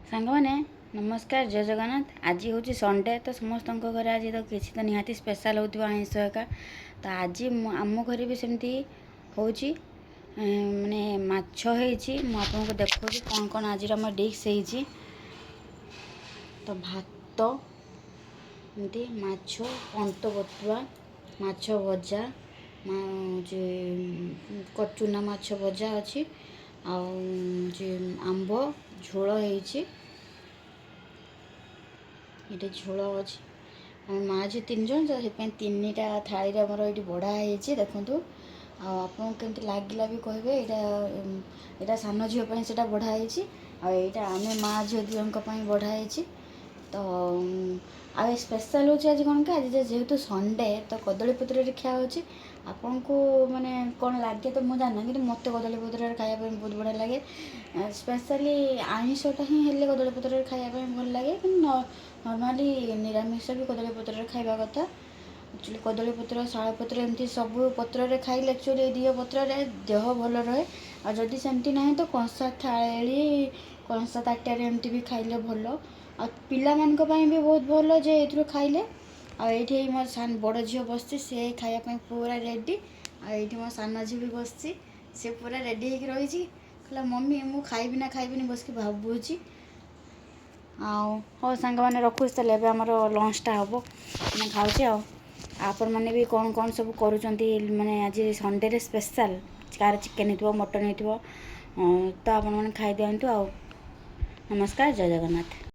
ସାଙ୍ଗମାନେ, ନମସ୍କାର, ଜୟ ଜଗନ୍ନାଥ। ଆଜି ହେଉଛି ସଣ୍ଡେ, ତ ସମସ୍ତଙ୍କ ଘରେ ଆଜି ତ କିଛି ତ ନିହାତି ସ୍ପେଶାଲ୍ ହେଉଥିବ, ଆଇଁଷ ଏକା। ତ ଆଜି ମୁଁ ଆମ ଘରେ ବି ସେମିତି ହେଉଛି, ମାନେ ମାଛ ହେଇଛି। ମୁଁ ଆପଣଙ୍କୁ ଦେଖାଉଛି କ'ଣ କ'ଣ ଆଜିର ଆମ ଡିସ୍ ହେଇଛି। ତ ଭାତ, ଏମିତି ମାଛ ଅନ୍ତ ବତୁଆ, ମାଛ ଭଜା, ହେଉଛି ଚୁନା ମାଛ ଭଜା ଅଛି, ଆଉ ହେଉଛି ଆମ୍ବ ଝୋଳ ହେଇଛି। ଏଠି ଝୋଳ ଅଛି। ଆମେ ମା ଝିଅ ତିନି ଜଣ, ତ ସେଥିପାଇଁ ତିନିଟା ଥାଳିରେ ଆମର ଏଇଠି ବଢ଼ା ହେଇଛି, ଦେଖନ୍ତୁ। ଆଉ ଆପଣଙ୍କୁ କେମିତି ଲାଗିଲା ବି କହିବେ। ଏଇଟା ସାନ ଝିଅ ପାଇଁ ସେଇଟା ବଢ଼ା ହେଇଛି, ଆଉ ଏଇଟା ଆମେ ମା ଝିଅ ଦୁଇ ଜଣଙ୍କ ପାଇଁ ବଢ଼ା ହେଇଛି। ତ ଆଉ ଏ ସ୍ପେଶାଲ୍ ହେଉଛି ଆଜି କ'ଣ କି, ଆଜି ଯେହେତୁ ସଣ୍ଡେ, ତ କଦଳୀ ପତ୍ରରେ ଖିଆ ହେଉଛି। ଆପଣଙ୍କୁ ମାନେ କ'ଣ ଲାଗେ ତ ମୁଁ ଜାଣିନି, କିନ୍ତୁ ମୋତେ କଦଳୀ ପତ୍ରରେ ଖାଇବା ପାଇଁ ବହୁତ ବଢ଼ିଆ ଲାଗେ। ସ୍ପେଶାଲି ଆଇଁଷଟା ହିଁ ହେଲେ କଦଳୀ ପତ୍ରରେ ଖାଇବା ପାଇଁ ଭଲ ଲାଗେ, କିନ୍ତୁ ନର୍ମାଲି ନିରାମିଷ ବି କଦଳୀ ପତ୍ରରେ ଖାଇବା କଥା। ଆକ୍ଚୁଆଲି କଦଳୀ ପତ୍ର, ଶାଳ ପତ୍ର, ଏମିତି ସବୁ ପତ୍ରରେ ଖାଇଲେ ଆକ୍ଚୁଆଲି ଏ ଦୁଇଟା ପତ୍ରରେ ଦେହ ଭଲ ରହେ। ଆଉ ଯଦି ସେମିତି ନାହିଁ ତ କଂସା ଥାଳି, କଂସା ତାଟିଆରେ ଏମିତି ବି ଖାଇଲେ ଭଲ। ଆଉ ପିଲାମାନଙ୍କ ପାଇଁ ବି ବହୁତ ଭଲ ଯେ ଏଇଥିରୁ ଖାଇଲେ। ଆଉ ଏଇଠି ମୋ ସାନ ବଡ଼ ଝିଅ ବସିଛି, ସେ ଖାଇବା ପାଇଁ ପୁରା ରେଡ଼ି। ଆଉ ଏଇଠି ମୋ ସାନ ଝିଅ ବି ବସିଛି, ସେ ପୁରା ରେଡ଼ି ହେଇକି ରହିଛି। କହିଲା, "ମମି, ମୁଁ ଖାଇବି ନା ଖାଇବିନି ବସିକି ଭାବୁଛି।" ଆଉ ହଉ ସାଙ୍ଗମାନେ, ରଖୁଛି ତାହେଲେ। ଏବେ ଆମର ଲଞ୍ଚଟା ହେବ, ଆମେ ଖାଉଛି। ଆଉ ଆପଣମାନେ ବି କ'ଣ କ'ଣ ସବୁ କରୁଛନ୍ତି, ମାନେ ଆଜି ସଣ୍ଡେରେ ସ୍ପେଶାଲ୍, କାହାର ଚିକେନ୍ ହେଇଥିବ, ମଟନ୍ ହେଇଥିବ, ତ ଆପଣମାନେ ଖାଇଦିଅନ୍ତୁ। ଆଉ ନମସ୍କାର, ଜୟ ଜଗନ୍ନାଥ।